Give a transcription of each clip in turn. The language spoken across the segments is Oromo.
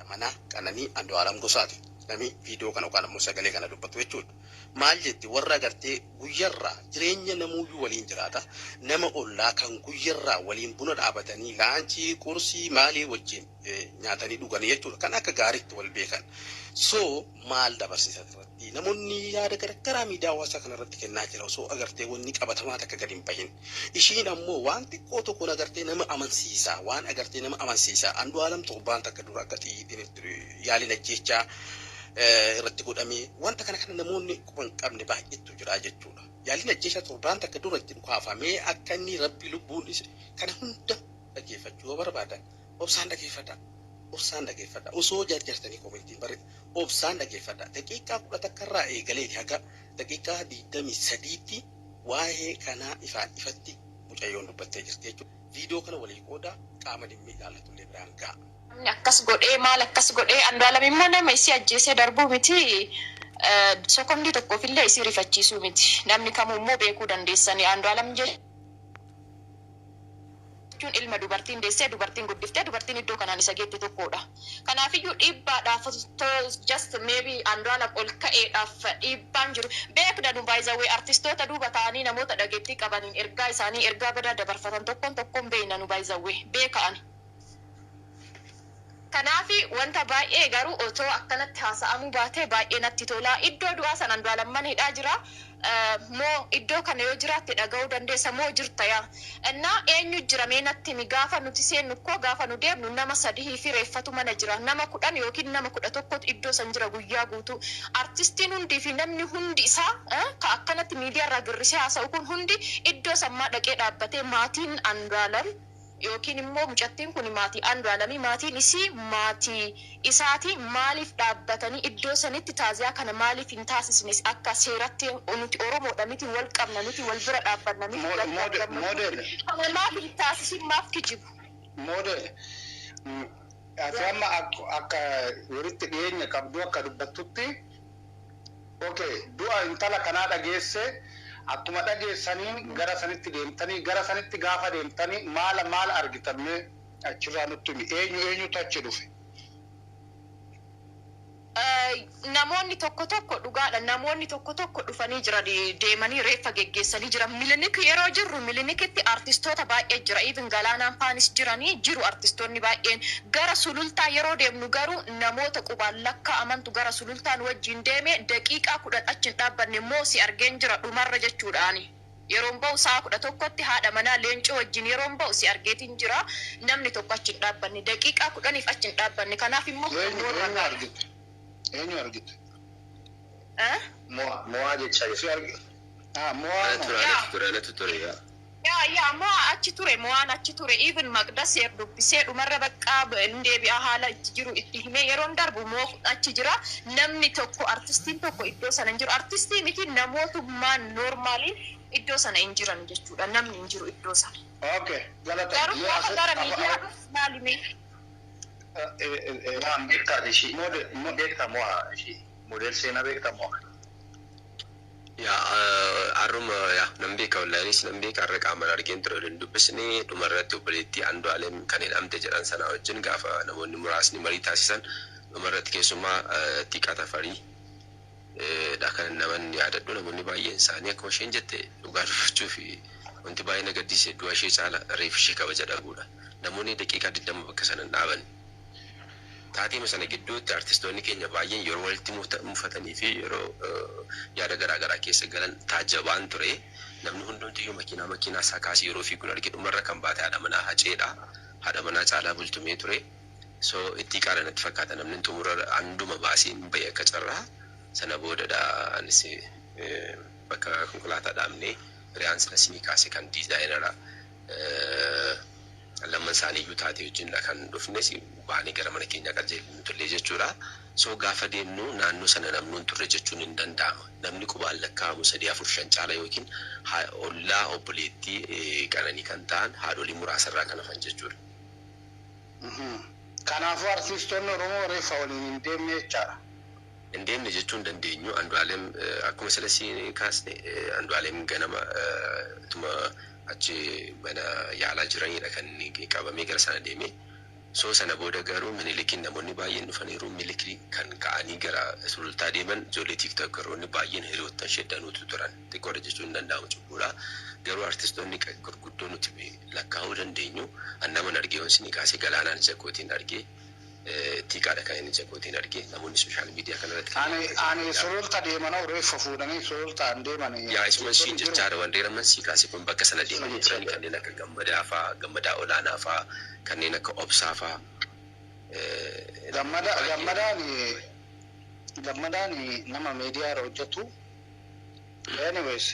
Manaa Qananii Andu'aalam Gosaati. Namni viidiyoo kana yookaan ammoo sagalee kana dubbatu jechuudha. Maal jetti? Warra agartee guyyarraa jireenya namuuyyuu waliin jiraata. Nama ollaa kan guyyarraa waliin buna dhaabatanii, lunchii, qursii maalii wajjin nyaatanii dhuganii jechuudha. Kan akka gaariitti wal beekan. So maal dabarsisa irratti? Namoonni yaada garagaraa miidiyaa hawaasaa kanarratti kennaa jira osoo agartee wanni qabatamaa takka gadi hin bahin. Ishiin ammoo waan xiqqoo tokkoon agartee nama amansiisa. Waan agartee nama amansiisa. Andu'aalam torbaan takka dura akka xiyyiitiin yaaliin ajjeechaa irratti godhamee, wanta kana kana namoonni quba hin qabne baay'eetu jira jechuudha. Yaaliin ajjeechaa torbaan takka dura itti dhukaafamee akka inni Rabbi lubbuun isa kana hunda dhaggeeffachuu yoo barbaadan obsaan dhaggeeffadha. Obsaan dhaggeeffadha. Osoo jarjartanii commentiin barreessa. Obsaan dhaggeeffadha. Daqiiqaa 11 irraa eegaleeti haga daqiiqaa 23tti waa'ee kanaa ifaan ifatti mucayyoon dubbattee jirti jechuudha. Viidiyoo kana walii qoodaa, qaama dhimmi ilaallatullee biraan ga'a. Namni akkas godhee, maal akkas godhee? Andu'aalam immoo nama isii ajjeesee darbuu miti, sekondii tokkoof illee isii rifachiisuu miti. Namni kamuu immoo beekuu dandeessanii, Andu'aalam jechuun ilma dubartiin deessee, dubartiin guddiftee, dubartiin iddoo kanaan isa geette tokkodha. Kanaafiyyuu dhiibbaadhaaf, just maybe Andu'aalam ol ka'eedhaaf dhiibbaan jiru beekna nu. Baay'izawwee artistoota duuba ta'anii namoota dhageettii qabaniin ergaa isaanii, ergaa badaa dabarfatan tokkoon tokkoon beekna nu, baay'izawwee beeka'an. Kanaafi wanta baay'ee garuu otoo akkanatti haasa'amuu baatee baay'ee natti tola. Iddoo du'aa sana Andu'aalam mana hidhaa jira. Moo iddoo kana yoo jiraatte dhaga'uu dandeessa moo jirta yaa? Innaa eenyu jira mee natti himi? Gaafa nuti seennu koo, gaafa nu deemnu nama sadihii fi reeffatu mana jira. Nama 10 yookiin nama 11tu iddoo san jira guyyaa guutuu. Artistiin hundii fi namni hundi isaa ka akkanatti miidiyaa irraa girrisee haasa'u kun hundi iddoo sammaa dhaqee dhaabbatee, maatiin Andu'aalam yookiin immoo mucattiin kun maatii Andu'aalamii, maatiin isii maatii isaati, maaliif dhaabbatanii iddoo sanitti taaziyaa kana maaliif hin taasisne? Akka seeratti nuti Oromoodha miti, wal qabna miti, wal bira dhaabbanna miti? Model. Kana maaf hin taasisin? Maaf kijibu? Model. Ati amma akka walitti dhiyeenya qabdu akka dubbattutti, okay, du'a intala kanaa dhageesse, akkuma dhageessaniin gara sanitti deemtanii, gara sanitti gaafa deemtanii maala maal argitan? Mee achirraa nutti himi. Eenyu eenyutu achi dhufe? Namoonni tokko tokko, dhugaadha, namoonni tokko tokko dhufanii jiran, deemanii reeffa geggeessanii jiran. Milinik yeroo jirru Milinikitti artistoota baay'ee jira, even Galaanaan faanis jiranii jiru artistoonni baay'een. Gara Sulultaa yeroo deemnu garuu namoota qubaan lakkaa'amantu gara Sulultaan wajjin deeme. Daqiiqaa 10 achi hin dhaabbanne. Moo si argeen jira dhumarra jechuudhaani. Yeroon ba'u sa'a 11tti haadha manaa Leencoo wajjin yeroon ba'u si argeetiin jira. Namni tokko achi hin dhaabbanne, daqiiqaa 10f achi hin dhaabbanne. Kanaaf immoo Eenyu eenyu argite? Eenyu argite? Eh? Mo'aa jechaa Si jirti. argi. Ah, mo'aa Anatu moo? ture, anatu ture, anatu ture yaa. Yaa, mo'aa achi ture, mo'aan achi ture. Even Maqdas dubbisee dhumarra baqqaa hin deebi'a, haala itti jiru itti himee yeroon darbu moo achi jira. Namni tokko, artistiin tokko iddoo sana hin jiru. Artistii miti, namootummaan normaliin iddoo sana hin jiran jechuudha. Namni hin jiru iddoo sana. Okay, galata. Garuu Mee gaafa gara miidiyaa dhufu maalime? Mo'aan beektaa ishii? Model. Beektaa mo'aa ishii? Model seenaa beektaa mo'aa? Yaa, har'uma yaa nan beeka, wallaanis nan beeka. Har'a qaamaan argeen ture, waliin dubbisni. Dhumarratti obboleettii Andu'aalem kan hidhamte jedhan sana wajjin gaafa namoonni muraasni marii taasisan, dhumarratti keessumaa Xiqqaa Tafarii dha kan naman yaadadhu. Namoonni baay'een isaanii akkuma isheen jette, dhugaa dubbachuu fi wanti baay'ee na gaddisiise du'a ishee caala reeffi ishee kabaja dhabuudha. Namoonni daqiiqaa 20 bakka sana hin dhaaban. Taateema sana gidduutti artistoonni keenya baay'een yeroo walitti mufatanii fi yeroo yaada garaa garaa keessa galan taajjabaan ture. Namni hundumtiyyuu makiinaa makiinaa isaa kaasee yeroo fiiguun arge. Dhumarra kan baate haadha manaa Haceedha. Haadha manaa Caalaa Bultumee ture. So itti qaala natti fakkaata namni xumura handuma baasee hin bahe akka carraa. Sana boodadha anis bakka konkolaataa dhaabnee hiriyaan sila sinii kaase kan designera lamman isaaniiyyuu taatee wajjinidha kan dhufnes, baanee gara mana keenyaa qajeellu tullee jechuudha. So gaafa deemnu naannoo sana namni hin turre jechuun hin danda'ama. Namni qubaan lakkaa'amu sadii, afur, shan caala yookiin ollaa obboleettii Qananii kan ta'an haadholii muraasarraa kan hafan jechuudha. Kanaafuu artistoonni Oromoo reeffa waliin hin deemne jechaadha. Hin deemne jechuu hin dandeenyu. Andu'aalem akkuma sila siin kaasne, Andu'aalem ganama ituma achi mana yaalaa jiranidha kan inni qabamee gara sana deeme. So sana booda garuu Minilikiin namoonni baay'een dhufaniiru. Minilikii kan ka'anii gara Sulultaa deeman ijoollee tiiktookeroonni baay'een hiriyoottan ishee danuutu turan. Xiqqoodha jechuun hin danda'amu cubbuudha. Garuu artistoonni gurguddoo nuti lakkaa'uu dandeenyu, an naman argee yoon isinii kaasee, Galaanaan ija kootiin argee, Tiiqaadha kan inni ija kootiin argee, namoonni social media kanarratti kan Ani Sululta deemanoo reeffa fuudhanii Sulultaan deeman. Yaa, isuma siin jechaadha. Wanti raman sii kaase kun bakka sana deemanii turan, kanneen akka Gammadaa faa, Gammadaa Olaanaa faa, kanneen akka Obsaa faa. Gammada Gammadaan nama miidiyaa irra hojjetu. Anyways,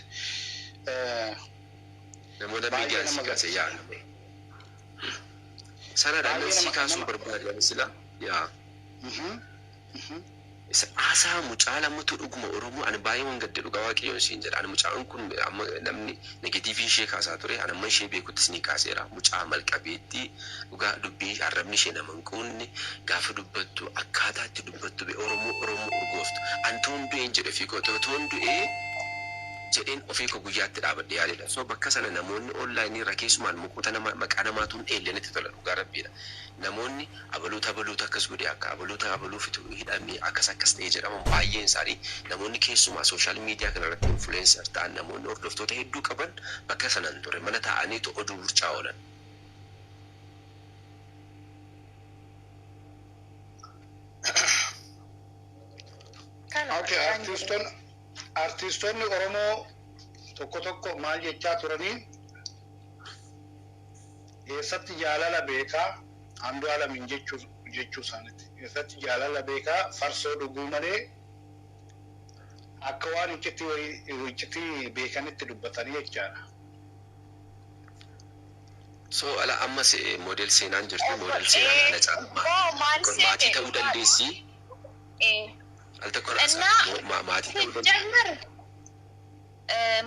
Namoota baay'ee miidiyaan nama sii kaase yaa. gaddisiisa. Sanadha Baay'ee nan sii nama kaasuu nama barbaade sila yaa. Isa haasaa mucaa lamatu dhuguma Oromoo ani baay'ee waan gadde, dhugaa Waaqayyoon siin jedha. Ani mucaan kun amma namni negative ishee kaasaa ture, ani amma ishee beekuttis ni kaaseera. Mucaa malqabeetti, dhugaa dubbii arrabni ishee nama hin quunne, gaafa dubbattu akkaataa itti dubbattu be Oromoo Oromoo urgooftu. Ani toon du'een jedhe ofii koo, toon du'ee jedheen ofii koo guyyaatti dhaabadhe yaadedha. So bakka sana namoonni onlaayinii irra keessumaan mukoota nama maqaa namaatuun dheellanitti tola, dhugaa rabbiidha. Namoonni abaluuta abaluuta akkas godhe, akka abaluuta abaluu fitu hidhamee akkas akkas ta'e jedhaman baay'een isaanii, namoonni keessumaa social media kanarratti influencer ta'an, namoonni hordoftoota hedduu qaban bakka sanan ture mana taa'aniitu oduu burcaa oolan. Kana Okay, kan jedhu. Artistoonni Oromoo tokko tokko maal jechaa turanii, eessatti jaalala beekaa Andu'aalamiin jechuu isaaniiti. Eessatti jaalala beekaa, farsoo dhuguu malee, akka waan iccitii wayii iccitii beekanitti dubbatanii jechaadha. So ala ammas model Seenaan jirti, model Seenaan ana caalmaa Oo, maal maatii seete? ta'uu dandeessi. Al tokko እና maatii ta'uu dandeessi. ሲጀመር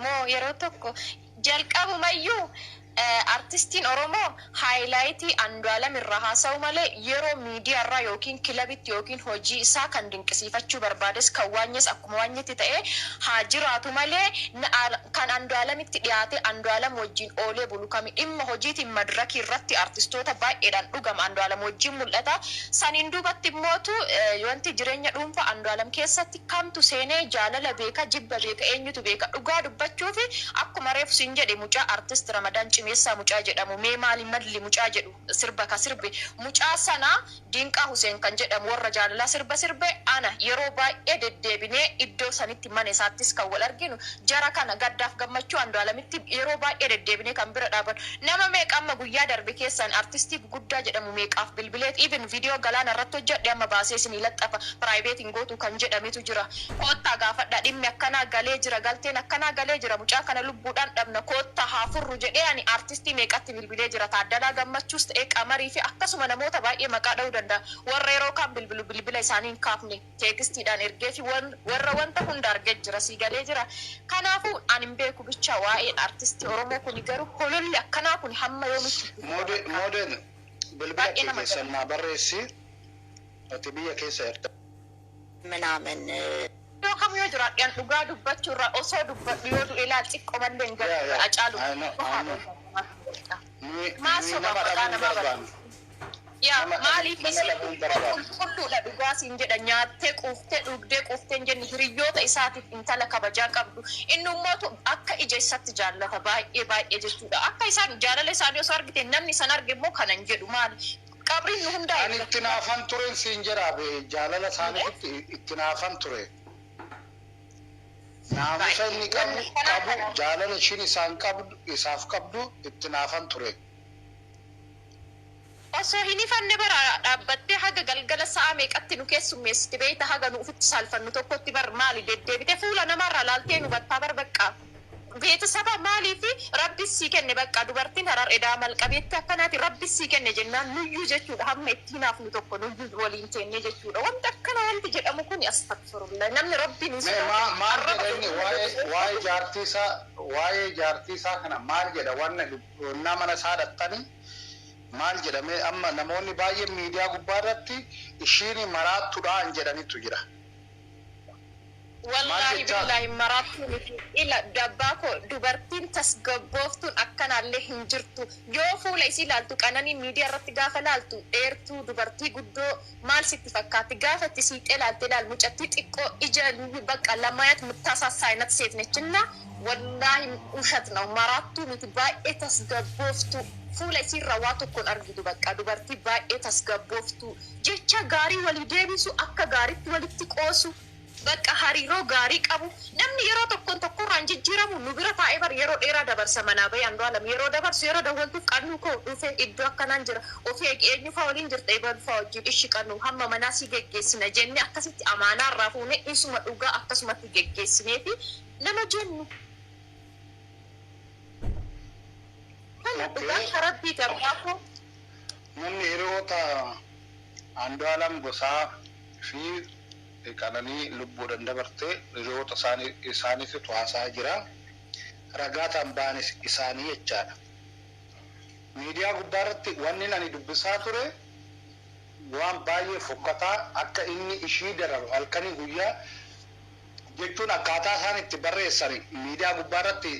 moo yeroo tokko jalqabumayyuu artistiin Oromoo highlight Andu'aalam irraa haasa'u malee, yeroo miidiyaa irraa yookiin kilabitti yookiin hojii isaa kan dinqisiifachuu barbaades kan waanyes akkuma waanyetti ta'ee haa jiraatu malee, kan Andu'aalamitti dhiyaate Andu'aalam wajjin oolee bulu kami dhimma hojiitiin madirakii irratti artistoota baay'eedhaan dhugama Andu'aalam wajjin mul'ata. Saniin duubatti immootu wanti jireenya dhuunfaa Andu'aalam keessatti kamtu seenee jaalala beeka, jibba beeka, eenyutu beeka? Dhugaa dubbachuufi akkuma reefu siin jedhe, mucaa artist Ramadaan Cimeessaa mucaa jedhamu, mee maali malli mucaa jedhu sirba ka sirbe, mucaa sana Dinqaa Huseen kan jedhamu warra jaalalaa sirba sirbe, ana yeroo baay'ee deddeebinee iddoo sanitti mana isaattis kan wal arginu, jara kana gaddaaf gammachuu Andu'aalamitti yeroo baay'ee deddeebinee kan bira dhaaban nama meeqa? Amma guyyaa darbe keessan artistii guddaa jedhamu meeqaaf bilbileet, even viidiyoo Galaana irratti hojjedhe amma baasee isinii laxxafa, private gootu kan jedhametu jira. Koottaa gaafadha, dhimmi akkanaa galee jira, galteen akkanaa galee jira, mucaa kana lubbuudhaan dhabna, koottaa haa furru jedhee ani artistii meeqatti bilbilee jira. Taaddalaa Gammachuus ta'ee, Qamarii fi akkasuma namoota baay'ee maqaa dha'uu danda'a. Warra yeroo kaan bilbilu bilbila isaanii hin kaafne textiidhaan ergee fi warra wanta hunda argee jira, sii galee jira. Kanaafuu ani hin beeku bicha waa'een artistii Oromoo kuni, garuu hololli akkanaa kun hamma yoomitti? Moodel, bilbila Baay'ee kee nama keessan naa barreessi. Ati biyya keessa jirta. ምናምን Iddoo kam yoo jiraadhaan dhugaa dubbachuu irraa osoo dubbadhu yoo du'e ilaal xiqqoo mallee hin Yeah, yeah. Acaalu. I know, I know. Nuyi Maa nuyi soba nama maqaa dhabuu hin namaa barbaannu. Yaa, Nama maaliif nama isin dhabuu hin barbaannu. qulqulluudha, dhugaa siin jedha, nyaattee quuftee dhugdee quuftee hin jenne, hiriyoota isaatiif intala kabajaa qabdu, inni immoo akka ija isaatti jaallata baay'ee baay'ee jechuudha. Akka isaan jaalala isaanii osoo argite, namni isaan arge immoo kanan jedhu maali qabriin nu hundaa. Ani itti naafan turen siin jedha be, jaalala isaaniitti itti naafan ture. Naamusa inni qabu, jaalala ishiin isaan qabdu, isaaf qabdu itti naafan ture. Osoo hin ifanne bara dhaabbattee haga galgala sa'a meeqatti nu keessummeessite beeyta, haga nu ufitti saalfannu tokkotti bar maali deddeebite fuula namarraa laaltee nu battaa bar baqqaa. Beeksisaba maaliifi rabbi sii kenne bakka dubartiin Harar edaa malqabeetti akkanaati rabbi sii kenne jennaan nuyyuu jechuudha, hamma ittiin hafnu tokko nuyyuu waliin teenne jechuudha. Wanti akkana wanti jedhamu kun, astagfirullah, namni rabbiin hin Mee maal jedha inni waa'ee jaartii isaa kana maal jedha? Wanna wannaa mana isaa dhattanii maal jedhame? Amma namoonni baay'een miidiyaa gubbaa irratti ishiin maraattuudhaan jedhanitu jira. Wallaahi jechaa? billaahi maraattuu miti. Ila dabbaa koo, dubartiin tasgabbooftuun akkanaati. akkanaallee hin jirtu. Yoo fuula isii ilaaltu, Qananii miidiyaa irratti gaafa laaltu, dheertuu dubartii guddoo maal sitti fakkaatti? Gaafa itti siiqee ilaalte ilaal, mucattii xiqqoo ija bakka ለማየት የምታሳሳ አይነት ሴት ነች እና ወላሂ ውሸት ነው። Maraattuu miti, baay'ee tasgabbooftu. Fuula isiirra waa tokkoon argitu, bakka dubartii baay'ee tasgabbooftu, jecha gaarii walii deebisu, akka gaariitti walitti qoosu, bakka hariiroo gaarii qabu. Namni yeroo tokkoon tokkorraan jijjiiramu nu bira taa'ee bar yeroo dheeraa dabarsa. Manaa bahee Andu'aalam yeroo dabarsu, yeroo dawwaltuuf, "Qannuu koo, dhufe, iddoo akkanaan jira, of eegi, eenyu faa waliin jirta?" "Eebalu faa wajjin." "Ishi qannu, hamma manaa si geggeessina" jennee akkasitti amaanaa irraa fuunee isuma dhugaa akkasumatti geggeessinee fi nama jennu. Kana dhugaa karabbii abbaa koo. Namni hiriyoota Andu'aalam Gosaa fi Qananii lubbuudhaan dabartee, hiriyoota isaaniitu haasaa jira. Ragaa ta'an ba'anis isaanii jechaadha. Miidiyaa gubbaarratti wanni ani dubbisaa ture waan baay'ee fokkataa, akka inni ishii dararu halkanii guyyaa jechuun, akkaataa isaan itti barreessan miidiyaa gubbaarratti,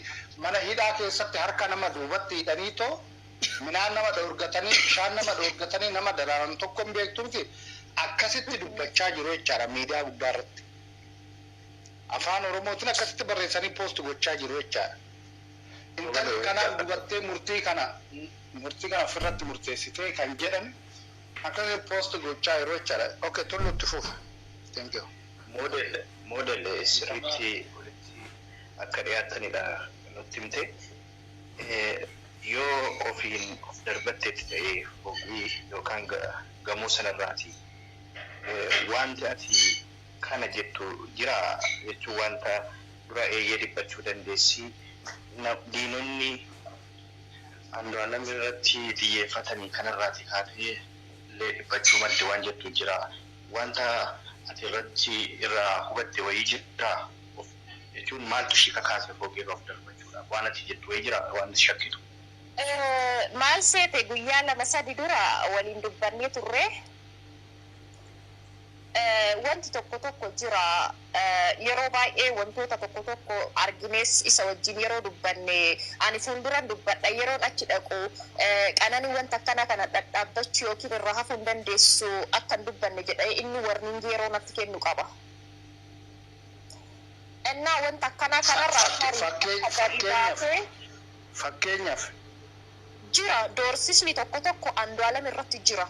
mana hidhaa keessatti harka nama duubatti hidhanii too midhaan nama dhoorgatanii, bishaan nama dhoorgatanii, nama dararan tokko hin beektu miti, akkasitti dubbachaa jiru jechaadha miidiyaa gubbaarratti. Afaan Oromootiin akkasitti barreessanii post gochaa jiru jechaadha. Intalli kanaaf dubartee murtii kana ofirratti murteessitee kan jedhan akkasitti post gochaa jiru jechaadha. Okay, Tullutti fufu. Thank you. Model sirriitti walitti akka dhiyaatanidha nutti himte. Yoo ofiin of darbatteetti ta'ee fogii yookaan gamoo sanarraati wanti ati kana jettu jira jechuun, wanta dura eeyyee dhibbachuu dandeessi. Diinonni Andu'aalam irratti xiyyeeffatanii kanarraati kaatee illee dhibbachuu madde waan jettu jira. Wanta ati irratti irraa hubatte wayii jira jechuun, maaltu ishii kakaase fogeerra of darbachuudhaaf, waan ati jettu wayii jira, waan shakkitu? Maal seete, guyyaa 2-3 dura waliin dubbannee turre. Wanti tokko tokko jira. Yeroo baay'ee wantoota tokko tokko argines isa wajjin yeroo dubbanne, ani fuulduran dubbadha, yeroon achi dhaqu, "Qananii, wanta akkana kana dhadhaabbachuu yookiin irraa hafuu hin dandeessu, akka hin dubbanne" jedhee inni warning yeroo natti kennu qaba. Innaa wanta akkanaa kanarraa Fakkeenyaaf. Jira, doorsisni tokko tokko Andu'aalam irratti jira.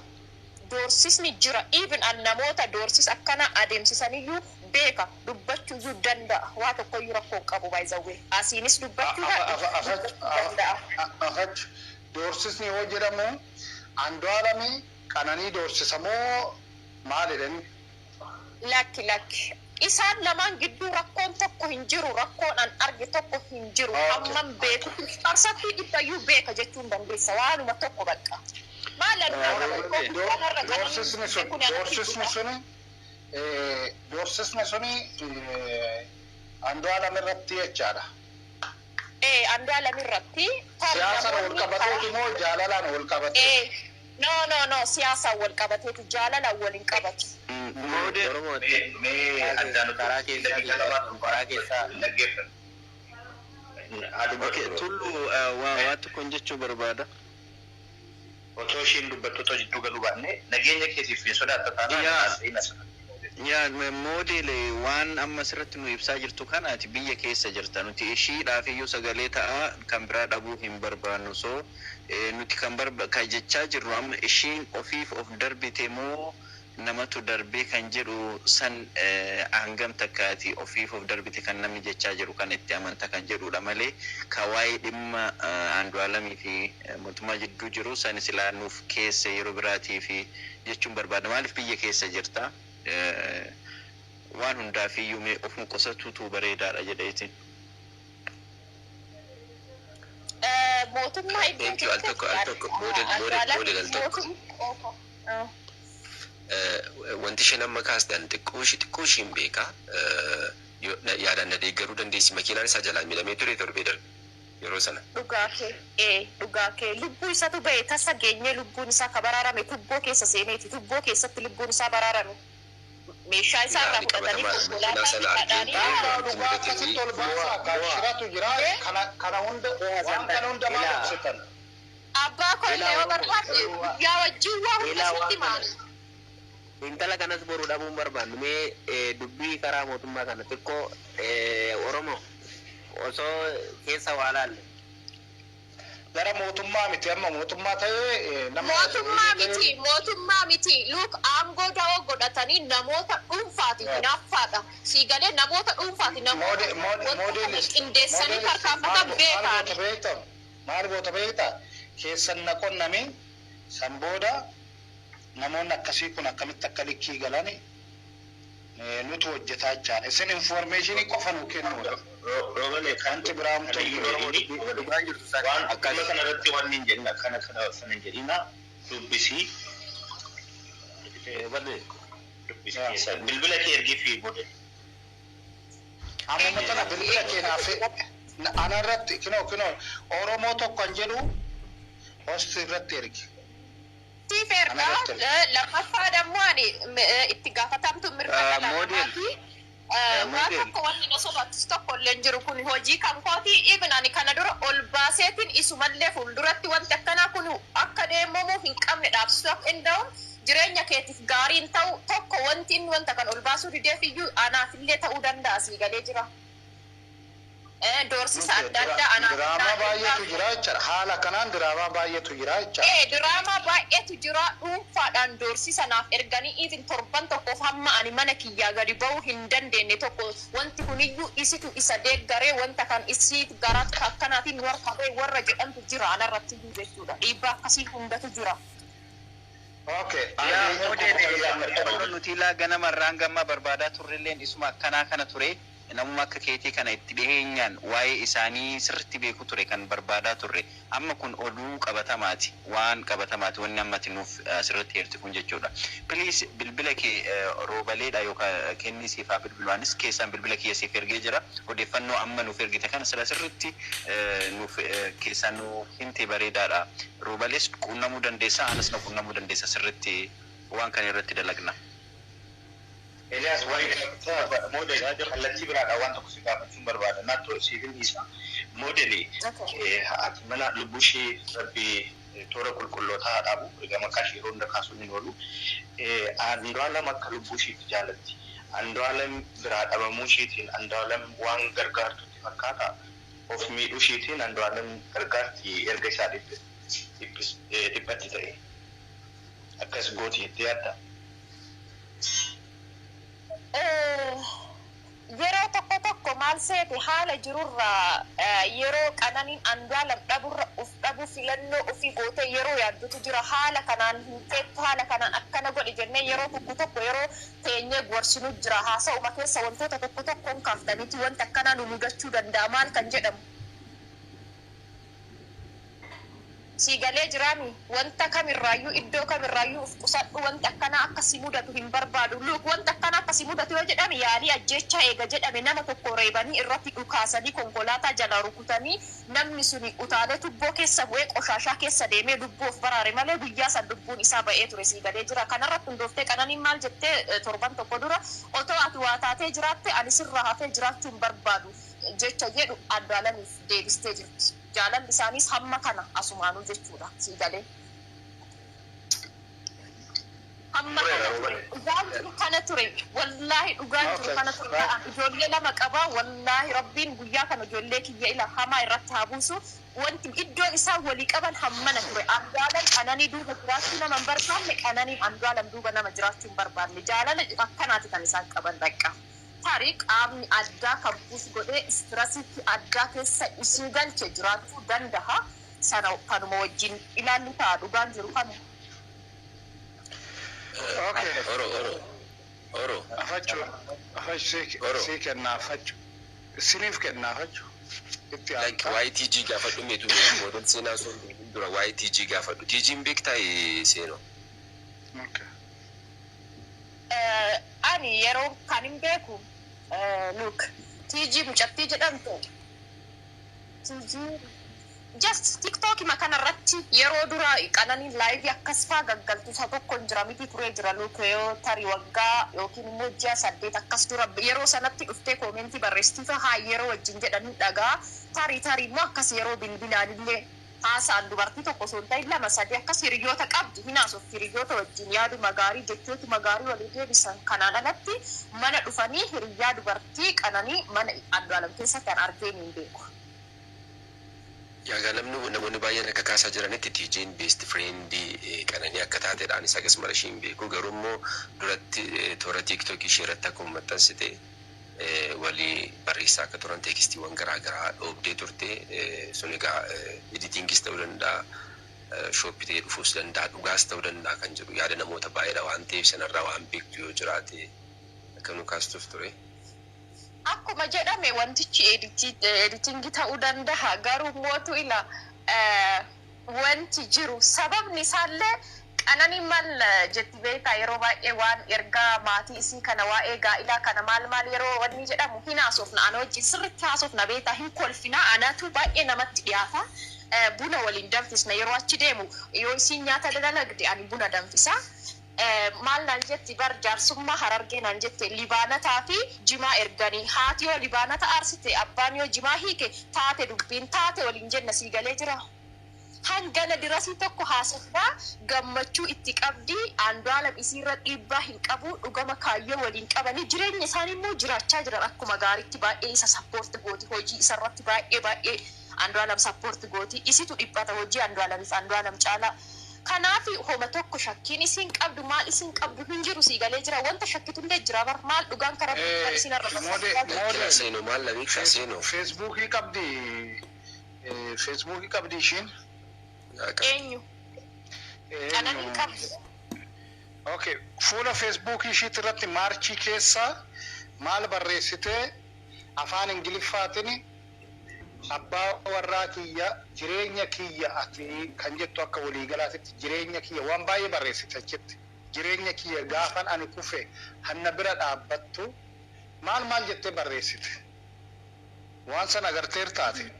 Doorsisni jira. Even an namoota doorsis akkana adeemsisaniyyuu beeka, dubbachuuyyuu danda'a. Waa tokkoyyuu rakkoo hin qabu baay'izawwee. Asiinis dubbachuu danda'a. Afach, doorsisni yoo jedhamu Andu'aalami Qananii doorsisamoo maalidha? Lakki, lakki. Isaan lamaan gidduu rakkoon tokko hin jiru. Rakkoon an arge tokko hin jiru. Amman beeku. Qarsattii dhibbayyuu beeka jechuun dandeessa. Waanuma tokko bakka. Maal? Doorsisni suni Andu'aalam irratti jechaadha. Ee, Andu'aalam irratti. Siyaasaan wal qabateeti moo jaalalaan wal qabatee? No, no, no, siyaasaan wal qabateeti, jaalalaan wal hin qabatu. Mee addaan karaa keessaa karaa keessaa dhaggeeffatu. Tullu, waa tokkoon jechuu barbaada. Otoo ishiin dubbattoota jidduu galuu baanne, nageenya keetiif hin sodaatta taanaan. Yaa Model, waan amma asirratti nu ibsaa jirtu kanaati biyya keessa jirta. Nuti ishiidhaaf iyyuu sagalee ta'a, kan biraa dhabuu hin barbaannu. So nuti kan barba kan jechaa jirru amma, ishiin ofiif of darbite moo namatu darbee kan jedhu san, hangam takkaati ofiif of darbite kan namni jechaa jiru kan itti amanta kan jedhudha malee, ka waa'ee dhimma Andu'aalamii fi mootummaa jidduu jiru san silaa nuuf keessa yeroo biraatii fi jechuun barbaada. Maaliif biyya keessa jirta, waan hundaaf iyyuu mee ofuma qusatuutu bareedaadha jedheetiin. Mootummaa iddoo Thank you. Al tokko, al tokko. Model, model, model, al tokko. Wanti isheen amma kaastan xiqqoo ishiin beeka. Yaadaan na deeggaruu dandeessi. Makiinaan isaa jalaa miidhamee ture torbee darbe yeroo sana. Dhugaa kee, ee, dhugaa kee, lubbuu isatu ba'e. Tasa geenyee lubbuun isaa ka baraarame tubboo keessa seeneeti, tubboo keessatti lubbuun isaa baraarame. Meeshaa isaa irraa Yaani fudhatanii qabatamaadha. konkolaataa Makiinaa sana argeen dhadhaanii ture. Dhugaa Wanti mudate akkasitti ol baasaa kan shiratu jira kana kana hunda waan kana hunda maal ibsitan? Abbaa koo illee yoo barbaadde guyyaa wajjin waa hunda Ilaa sitti waan himaani. kana intala kanas boru dhabuun barbaannu mee dubbii karaa mootummaa kana xiqqoo Oromoo osoo keessa waa laalle. Gara mootummaa miti amma mootummaa ta'ee nama Mootummaa miti, mootummaa miti. Luuk aangoo da'oo godhatanii namoota dhuunfaati hinaaffaadha. Sii galee namoota dhuunfaati namoota wanta kana qindeessanii tarkaanfatan beekaani. Maal goota beektaa? Keessan na qonname san booda namoonni akkasii kun akkamitti akka likkii galani nutu hojjetaa jechaan. Isin informationii qofa nu kennuudha. Roobale Wanti biraa hamtuu hin jiru. Dhugaan jirtu waan akkana kana irratti waan hin jedhin akkana kana sana hin jedhina dubbisii Roobale dubbisii keessa bilbila kee ergii fi booda. Amma tana bilbila keenyaaf ana irratti kinoo kinoo Oromoo tokko kan jedhu hosti irratti ergi. Siif ergaa lammaffaa dammoo ani itti gaafatamtu mirga dhala namaati. Waan tokko wanni na sodaachisu tokko illee hin jiru kun hojii kan kooti. Even ani kana dura ol baaseetiin isumallee fuulduratti wanti akkanaa kun akka deemamuu hin qabne dhaabsisuu akka hin danda'u jireenya keetiif gaarii hin ta'u tokko wanti inni wanta kan ol baasuu dideef iyyuu anaafillee ta'uu danda'a sii galee jira. Doorsisa adda addaa anaaf. Diraamaa baay'eetu jira jechaadha. Haala kanaan diraamaa baay'eetu jira jechaadha. Ee diraamaa baay'eetu jira dhuunfaadhaan doorsisa naaf erganii even torban tokkoof hamma ani mana kiyyaa gadi ba'uu hin dandeenye tokko wanti kuniyyuu isitu isa deeggaree wanta kan isiit gara akkanaatiin warra ba'e warra jedhamtu jira anarratti iyyuu jechuudha. Dhiibbaa akkasii hundatu jira. Okay. Nuti ilaa ganama irraan gammaa barbaadaa turrelleen isuma akkanaa kana ture. Namuma akka keetii kana itti dhiheenyaan waa'ee isaanii sirriitti beeku ture kan barbaadaa turre. Amma kun oduu qabatamaati. Waan qabatamaati wanni ammati nuuf asirratti heerti kun jechuudha. Please bilbila kee roobaleedha yookaan kennii siif haa bilbilu. Anis keessaan bilbila kiyya siif ergee jira. Odeeffannoo amma nuuf ergite kana sila sirriitti nuuf keessaan nu himte bareedaadha. Roobalees quunnamuu dandeessa, anas na quunnamuu dandeessa sirriitti waan kana irratti dalagna. Eliyaas waa'ee model kallattii biraadha waan tokko si gaafachuun barbaada. Naatto siifin dhiisa. Moodeli haati mana lubbuu ishee rabbi toora qulqullootaa haa dhaabu. Egaa maqaa ishee yeroo hunda kaasuun hin oolu. Andu'aalam akka lubbuu isheetti jaalatti. Andu'aalam biraa dhabamuu isheetiin Andu'aalam waan gargaartutti fakkaata. Of miidhuu isheetiin Andu'aalam gargaarti erga isaa dhiphatti ta'e. Akkas gooti jettee yaadda. Yeroo tokko tokko maal seete haala jirurraa yeroo qananiin Andu'aalam dhaburra uf dhabu filannoo ofii gootee yeroo yaaddutu jira haala kanaan hin teettu haala kanaan akkana godhi jennee yeroo tokko tokko yeroo teenyee gorsinu jira haasa'uma keessa wantoota tokko tokkoon kaaftaniiti wanta akkanaa nu mudachuu danda'a maal kan jedhamu. Sii galee jiraami wanta kamirraayyuu iddoo kamirraayyuu uf qusadhu wanta akkanaa akka si mudatu hin barbaadu. Luuk wanta akkanaa akka si mudatu yoo jedhame yaalii ajjeechaa eega jedhame nama tokko reebanii irratti dhukaasanii konkolaataa jala rukutanii namni suni utaalee tubboo keessa bu'ee qoshaashaa keessa deemee lubbuu of baraare malee guyyaa san lubbuun isaa ba'ee ture sii galee jira. Kanarratti hundooftee qananiin maal jettee torban tokko dura otoo ati waa taatee jiraatte ani sirraa hafee jiraachuu hin barbaadu jecha jedhu Andu'aalamiif deebistee jirti. Jaalalli isaaniis hamma kana asumaanuu jechuudha sii galee. Hamma kana ture dhugaan jiru kana ture wallaahi dhugaan jiru kana ture ta'an ijoollee lama qabaa wallaahi rabbiin guyyaa kana ijoollee kiyya ila hamaa irratti haa buusu wanti iddoon isaan walii qaban hammana ture Andu'aalam qananii duuba jiraachuu nama hin barbaanne qananiin Andu'aalam duuba nama jiraachuu hin barbaanne jaalala akkanaati kan isaan qaban bakka. Tarii qaamni addaa kan buus godhee stressitti addaa keessa isii galche jiraachuu danda'a. Sana kanuma wajjin ilaallu ta'a dhugaan jiru kana. Okay. Oro oro oro. Afachuu afachuu sii kennaa afachuu isiniif kennaa afachuu. Itti Like aantaa. YTG gaafadhu meetu model seenaa osoo hin beekin dura YTG gaafadhu. TG'n beektaa seenoo? Okay. Ani yeroo kan hin beeku look TG mucattii jedhamtu TG Just TikTok kanarratti yeroo dura Qananiin live akkas faa gaggaltu isa tokko hin jira miti, turee jira luka, yoo tarii waggaa yookiin immoo ji'a 8 akkas dura yeroo sanatti dhuftee comment barreessitii haa yeroo wajjin jedhanii dhagaa, tarii tarii immoo akkas yeroo bilbilaanillee haasa'an dubartii tokko osoo hin ta'in lama sadii akkas hiriyoota qabdi hin haasofti, hiriyoota wajjin yaaduma gaarii, jechootuma gaarii walii deebisan. Kanaan alatti mana dhufanii hiriyyaa dubartii Qananii mana Andu'aalam keessatti an argeen hin beeku. Yaagaa namni namoonni baay'een akka kaasaa jiranitti TJ'n best friendii Qananii akka taateedhaan isa akkasuma ishee hin beeku, garuu immoo duratti toora TikTokii ishee irratti akkuma maxxansite walii barreessaa akka turan textiiwwan garaa garaa dhoobdee turte. Sun egaa editingis ta'uu danda'a, shooppii ta'ee dhufuus danda'a, dhugaas ta'uu danda'a kan jedhu yaada namoota baay'eedha waan ta'eef, sanarraa waan beektu yoo jiraate akka nu kaastuuf ture. Akkuma jedhame wantichi editingii ta'uu danda'a, garuu mootu ila wanti jiru sababni isaallee Qananii maal jetti beektaa? Yeroo baay'ee waan ergaa maatii isii kana, waa'ee gaa'ilaa kana maal maal yeroo wanni jedhamu hin haasofna, ana wajjin sirriitti haasofna beektaa, hin kolfina, anatu baay'ee namatti dhiyaata. Buna waliin danfisna, yeroo achi deemu yoo isiin nyaata dalagde ani buna danfisa. Maal naan jetti bar, jaarsummaa Harargee naan jette, libaanataa fi jimaa erganii, haati yoo libaanata aarsite, abbaan yoo jimaa hiike, taate dubbiin taate waliin jenna, sii galee jira. Hangana dirasii tokko haasofnaa, gammachuu itti qabdi. Andu'aalam isiirra dhiibbaa hin qabu, dhugama kaayyoo waliin qabanii jireenya isaanii immoo jiraachaa jiran akkuma gaariitti. Baay'ee isa support gooti, hojii isarratti baay'ee baay'ee Andu'aalam support gooti, isitu dhiphata hojii Andu'aalamiif Andu'aalam caalaa. Kanaaf homa tokko shakkiin isiin qabdu, maal isiin qabdu hin jiru, sii galee jira. Wanta shakkitullee jira bar, maal dhugaan karaa isin irra. Lakkina seenuu maal na beektaa seenuu. Feesbuukii qabdi, Feesbuukii qabdi ishiin. Eenyu? Qananiin qabdu. Okay, fuula Feesbuukii ishiitti irratti Maarchii keessa maal barreessitee? Afaan Ingiliffaatiin "Abbaa warraa kiyya, jireenya kiyya ati" kan jettu, akka waliigalaatitti jireenya kiyya waan baay'ee barreessite achitti. Jireenya kiyya, gaafan ani kufe hanna bira dhaabbattu, maal maal jettee barreessite. Waan sana agarteer taate.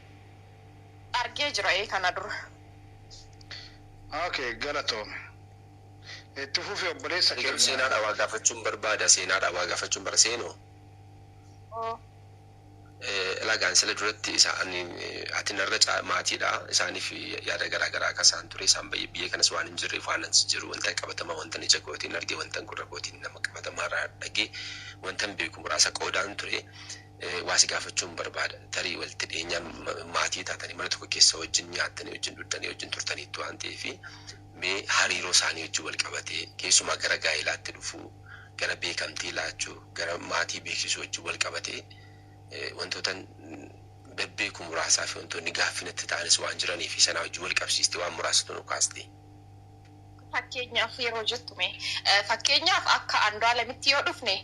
Argee jira ee kana dura. Okay, galatoome. Itti fufi, obboleessa Garuu keenya. Seenaadha waa gaafachuun barbaada, seenaadha waa gaafachuun bara seenoo. Lagaan sila duratti isaan ati narra maatiidha isaaniif yaada garaa garaa akka isaan ture, isaan biyya kanas waan hin jirreef, waan as jiru wanta qabatamaa, wanta ija kootiin arge, wanta gurra kootiin nama qabatamaa irraa dhagee, wanta beeku muraasa qoodaan ture. Waa si gaafachuun barbaada. Tarii walitti dhiyeenyaan maatii taatanii mana tokko keessa wajjin nyaattanii, wajjin dhuddanii, wajjin turtaniitu waan ta'eef, mee hariiroo isaanii wajjin wal qabatee, keessumaa gara gaa'ilaatti dhufuu, gara beekamtii laachuu, gara maatii beeksisuu wajjin wal qabatee wantoota bebbeeku muraasaa fi wantoonni gaaffinatti ta'anis waan jiranii fi sanaa wajjin wal qabsiiste waan muraasatu nu kaaste. Fakkeenyaaf yeroo jettume, fakkeenyaaf akka Andu'aalamitti yoo dhufne,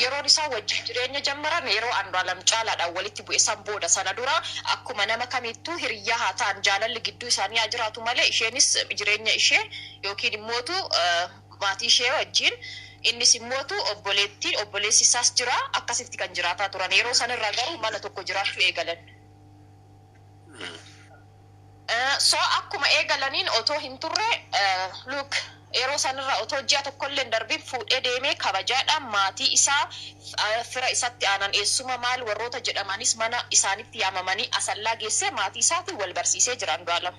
yeroon isaan wajjin jireenya jammaran yeroo Andu'aalam caalaadhaan walitti bu'e san booda. Sana dura akkuma nama kamittuu hiriyyaa haa ta'an, jaalalli gidduu isaanii haa jiraatu malee, isheenis jireenya ishee yookiin immootu maatii ishee wajjin, innis immootu obboleettiin obboleessi isaas jira, akkasitti kan jiraataa turan. Yeroo sanirraa garuu mana tokko jiraachuu eegalan. So akkuma eegalaniin otoo hin turre, look, yeroo sanirraa otoo ji'a tokkollee hin darbin fuudhee deemee kabajaadhaan maatii isaa, fira isatti aanan, eessuma maal warroota jedhamanis mana isaanitti yaamamanii Asallaa geessee maatii isaatiin wal barsiisee jira Andu'aalam.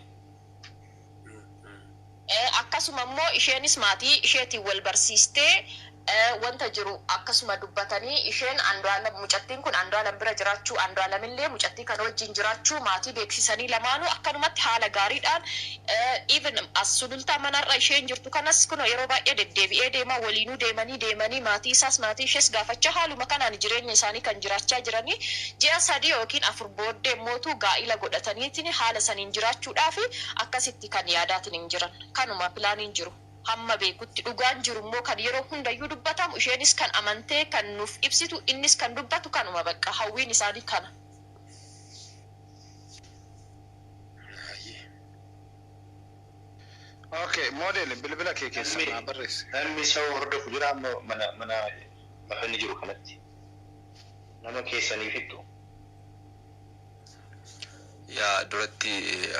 Akkasuma immoo isheenis maatii isheetiin wal barsiistee wanta jiru akkasuma dubbatanii, isheen Andu'aalam, mucattiin kun Andu'aalam bira jiraachuu, Andu'aalam illee mucattii kana wajjin jiraachuu maatii beeksisanii, lamaanuu akkanumatti haala gaariidhaan, even as Sulultaa manarra isheen jirtu kanas kun yeroo baay'ee deddeebi'ee deemaa, waliinuu deemanii deemanii maatii isaas maatii ishees gaafachaa, haaluma kanaan jireenya isaanii kan jiraachaa jiranii. Ji'a 3 yookiin 4 booddee mootuu gaa'ila godhataniitiin haala saniin jiraachuudhaaf akkasitti kan yaadaatiin hin jiran, kanuma planiin jiru. Hamma beekutti dhugaan jiru immoo kan yeroo hundayyuu dubbatamu, isheenis kan amantee kan nuuf ibsitu, innis kan dubbatu kanuma, bakka hawwiin isaanii kana. Okay, model bilbila kee keessa naa barreessi. Namni isa hordofu jira amma mana lafa inni jiru kanatti. Nama keessanii fittu. Yaa, duratti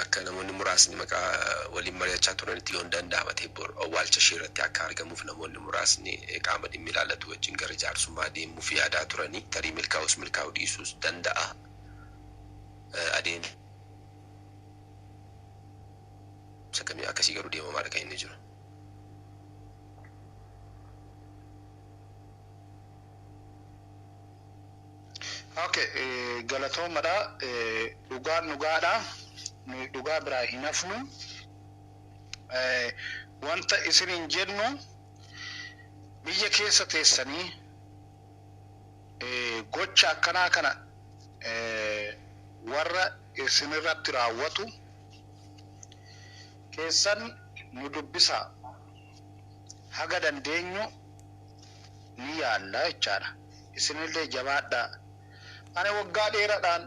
akka namoonni muraasni maqaa waliin mari'achaa turanitti, yoo hin danda'ama ta'e awwaalcha ishee irratti akka argamuuf namoonni muraasni qaama dhimmi ilaallatu wajjin gara jaarsummaa deemuuf yaadaa turanii, tarii milkaa'us milkaa'uu dhiisuus danda'a. Adeemsa kamii akkasii garuu deemamaadha kan inni jiru. Okay, galatoomadha. Dhugaan dhugaadha. Nuyi dhugaa biraa hin hafnu. Wanta isiniin jennu, biyya keessa teessanii gocha akkanaa kana warra isinirratti raawwatu keessan nu dubbisaa. Haga dandeenyu ni yaalla jechaadha. Isinillee jabaadhaa. Ani waggaa dheeraadhaan,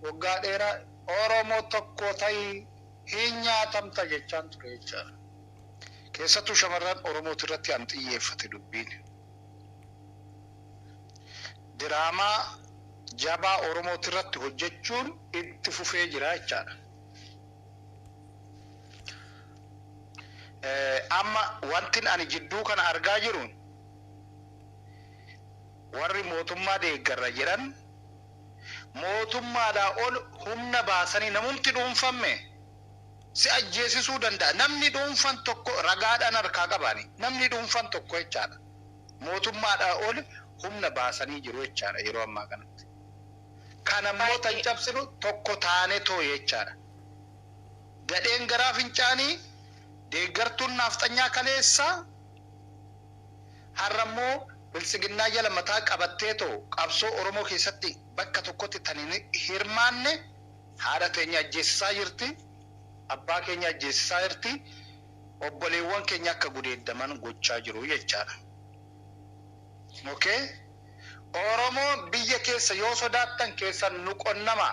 waggaa dheeraa, Oromoo tokko ta'ii hin nyaatamta jechaan ture jechaadha. Keessattuu shamarran Oromooti irratti an xiyyeeffate dubbiin. Diraamaa jabaa Oromooti irratti hojjechuun itti fufee jira jechaadha. Amma wantin ani jidduu kana argaa jiru, warri mootummaa deeggarra jedhan mootummaadhaa ol humna baasanii namumti dhuunfamme si ajjeesisuu danda'a. Namni dhuunfan tokko ragaadhaan harkaa qabaani. Namni dhuunfan tokko jechaadha. Mootummaadhaa ol humna baasanii jiru jechaadha yeroo ammaa kanatti. Kanammoo tan cabsinu tokko taane too jechaadha. Gadheen garaa fincaanii deeggartuun naafxanyaa kaleessaa har'ammoo biltsiginnaa jala mataa qabattee too qabsoo Oromoo keessatti bakka tokkotti tan hin hirmaanne haadha teenya ajjeesisaa jirti. Abbaa keenya ajjeesisaa jirti. Obboleewwan keenya akka gudeeddaman gochaa jiru jechaadha. Okay? Oromoo biyya keessa yoo sodaattan keessan nu qonnama.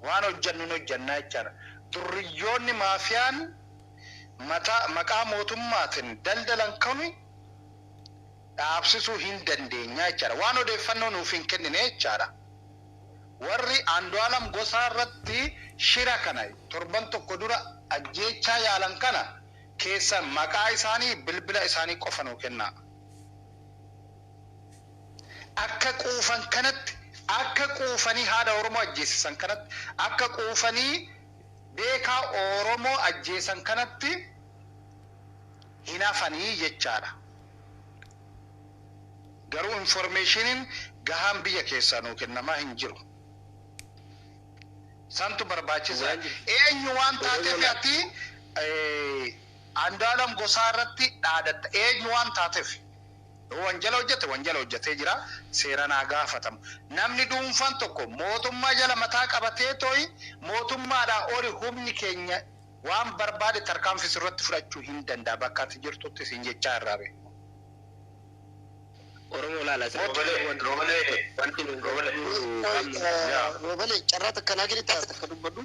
Waan hojjannu nu hojjannaa jechaadha. Durriyyoonni maafiyaan mataa maqaa mootummaatiin daldalan kami dhaabsisuu hin dandeenya jechaadha. Waan odeeffannoo nuuf hin kennine jechaadha. Warri Andu'aalam Gosaa irratti shira kana torban tokko dura ajjeechaa yaalan kana keessa maqaa isaanii, bilbila isaanii qofa nuu kennaa. Akka quufan kanatti, akka quufanii haadha Oromoo ajjeesisan kanatti, akka quufanii beekaa Oromoo ajjeesan kanatti hin hafanii jechaadha. Garuu informationiin gahaan biyya keessaa nuu kennamaa hin jiru. Santu barbaachisaa. Eenyu waan taateef ati Andu'aalam Gosaa irratti dhaadatta? Eenyu waan taateef? Yoo wanjala hojjete, wanjala hojjetee jira, seeraan haa gaafatamu. Namni dhuunfaan tokko mootummaa jala mataa qabatee tooyi mootummaadhaa oli humni keenya waan barbaade tarkaanfii irratti fudhachuu hin danda'a, bakka ati jirtutti siin jechaa irraa bee. Oromoo laala. Roobalee, wanti nu Roobalee. qabnu. Roobalee, carraa takka naa kennitaa takka dubbadhu.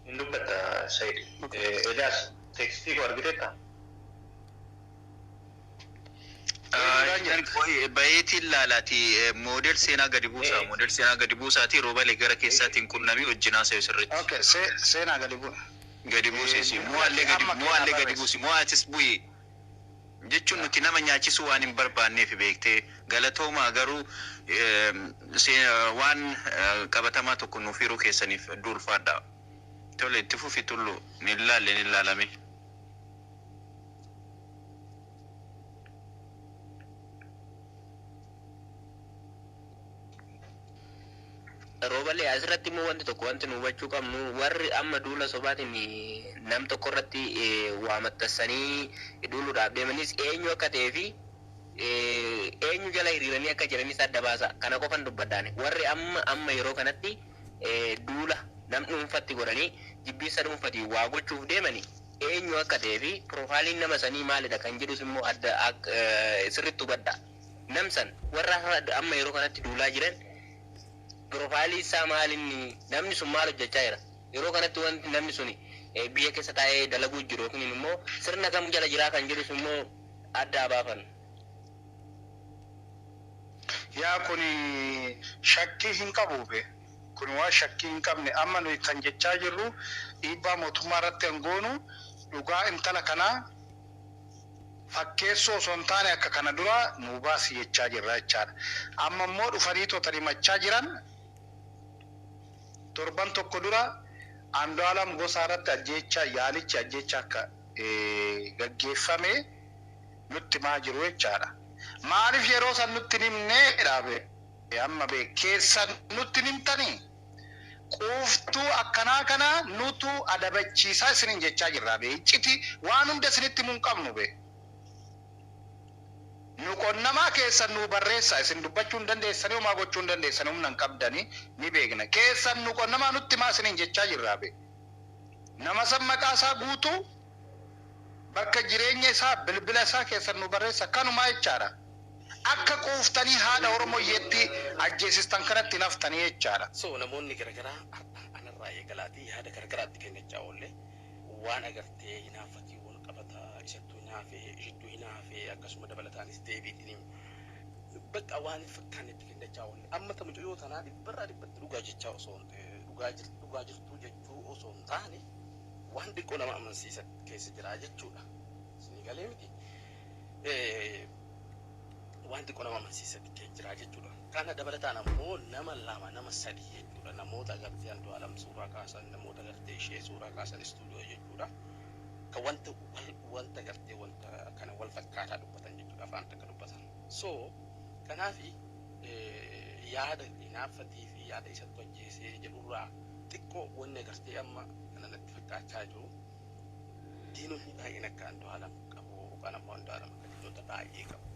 Hin dubbatta, Said. Eliyaas, tekstii koo argiteetta? Bayeetiin laalaati, moodel seenaa gadi buusaa, moodel seenaa gadi buusaati, Roobalee gara keessaatiin qunnamii wajjin haasa'u sirriitti. Okay, seenaa gadi bu'a. Gadi buuseesi, mo'allee gadi, mo'allee gadi buusi, mo'atis bu'i. Jechuun nuti nama nyaachisuu waan hin barbaanneef beektee, galatoomaa, garuu waan qabatamaa tokko nuuf hiruu keessaniif duulfaadha. Tole, itti fufi tullu, ni ilaalle, ni ilaalame. Roobalee, asirratti immoo wanti tokko wanti nu hubachuu qabnu, warri amma duula sobaatiin nam tokko irratti waa maxxansanii duuluudhaaf deemanis eenyu akka ta'ee fi eenyu jala hiriiranii akka jiranis adda baasa. Kana qofan dubbadhaan, warri amma yeroo kanatti duula nam dhuunfatti godhanii jibbiinsa dhuunfatii waa gochuuf deemani eenyu akka ta'ee fi piroofaayiliin nama sanii maalidha kan jedhus immoo adda sirriitti hubadha. Nam san warra amma yeroo kanatti duulaa jiran piroofaayilii isaa maalinni, namni sun maal hojjechaa jira yeroo kanatti, wanti namni sun biyya keessa taa'ee dalaguu jiru yookiin immoo sirna kam jala jiraa kan jedhus immoo adda baafan. Yaa, kuni shakkii hin qabu be. Kun waan shakkii hin qabne. Amma nuyi kan jechaa jirru dhiibbaa mootummaa irratti hangoonu dhugaa intala kanaa fakkeessoo osoo hin taane akka kana dura nu baasi jechaa jirra jechaadha. Amma immoo dhufanii toota himachaa jiran, torban tokko dura Andu'aalam Gosaa irratti ajjeechaa, yaalichi ajjeechaa akka gaggeeffame nutti himaa jiru jechaadha. Maaliif yeroo san nutti hin himnee dhaabe amma bee keessan nutti hin himtanii? Quuftuu akkanaa kana nutu adabachiisaa isiniin jechaa jirra bee. Icciti waan hunda isinitti himuu hin qabnu bee. Nu qonnamaa keessan nu barreessaa. Isin dubbachuu hin dandeessanii, homaa gochuu hin dandeessanii, humna hin qabdanii ni beekna. Keessan nu qonnamaa, nutti himaa isiniin jechaa jirra bee. Nama san maqaa isaa guutuu, bakka jireenya isaa, bilbila isaa keessan nu barreessa, kanumaa jechaadha. Akka quuftanii haadha Oromoo iyyeetti ajjeesistan kanatti naftanii jechaadha. So namoonni garagaraa har'a anarraa eegalaatii yaada garagaraatti kennachaa oolle, waan agartee hinaaffatii wal qabata, isattuu hinaafee, ishittuu hinaafee, akkasuma dabalataanis deebiitiin bakka waan hin fakkaannetti kennachaa oolle. Amma ta mucayyoo tanaa dhibbarraa dhibbatti dhugaa jechaa osoo dhugaa jirtu, dhugaa jirtuu jechuu osoo hin taane, waan xiqqoo nama amansiisa keessa jira jechuudha. Isinii galee miti? Waan xiqqoo nama amansiisa keessa jira jechuudha. Kana dabalataan ammoo nama lama, nama sadi jechuudha. Namoota agartee Andu'aalam suuraa kaasan, namoota agartee ishee suuraa kaasan istuudiyoo jechuudha. Kan wanta agartee wanta kana wal fakkaataa dubbatan jechuudha. Afaan takka dubbatan. So kanaafi yaada hinaaffatii fi yaada isatti ajjeesee jedhurraa xiqqoo wanni agartee amma kana natti fakkaachaa jiru, diinonni baay'een akka Andu'aalam qabu yookaan ammoo Andu'aalam akka diinota baay'ee qabu.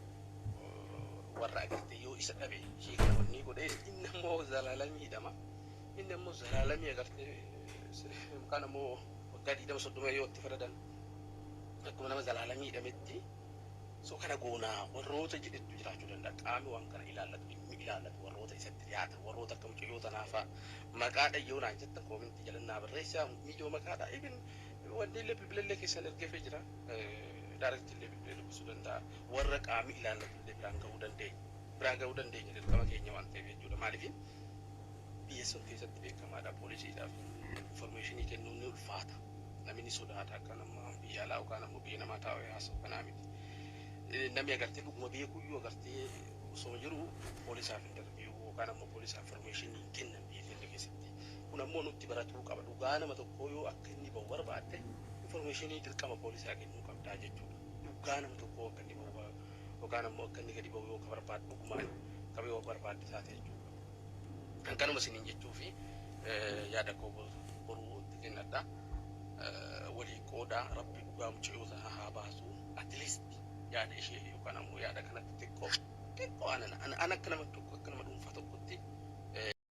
Warra agartee yoo isa dhabe ishee kana wanni godhee, inni ammoo zalaalamii hidhama. Inni ammoo zalaalamii agartee yookaan ammoo waggaa 20, 30 yoo itti faradan akkuma nama zalaalamii hidhametti. So kana goonaa warroota jedhettu jiraachuu danda'a. Qaamni waan kana ilaallatu, dhimmi ilaallatu, warroota isatti dhiyaatan, warroota akka mucayyoo tanaafaa maqaa dhayyoo naan jettan comment ii jalannaa barreessaa. Miidiyoo maqaadha. Even wanni illee bilbilallee keessan ergeefee jira. Direct illee bilbilee dubbisuu danda'a. Warra qaamni ilaallatu illee biraan gahuu dandeenya. Biraan gahuu dandeenya, dirqama keenya waan ta'eef jechuudha. Maaliif biyya sun keessatti beekamaadha. Poolisiidhaaf information ii kennuun ni ulfaata. Namni ni sodaata, akka nama biyya alaa yookaan ammoo biyya namaa taa'ee haasa'u kanaa miti. Namni agartee dhuguma beekuyyuu agartee osoo jiru poolisaaf interview yookaan ammoo poolisaaf information ii hin kennan biyya keenya keessatti. Kun ammoo nutti baratuu qaba. Dhugaa nama tokkoo yoo akka inni bahu barbaadde, information ii dirqama poolisaa kennuu qabdaa jechuudha. Dhugaa nama tokkoo akka inni bahu yookaan ammoo akka inni gadi bahu yoo ka barbaaddu, dhugumaan qabe yoo barbaadde taate jechuudha. Kan kanuma isiniin jechuu fi yaada koo boruu itti kennadha. Walii qoodaa, Rabbi dhugaa mucayyoo sana haa baasu. At least yaada ishee yookaan ammoo yaada kanatti xiqqoo xiqqoo ana akka nama tokko, akka nama dhuunfaa tokkotti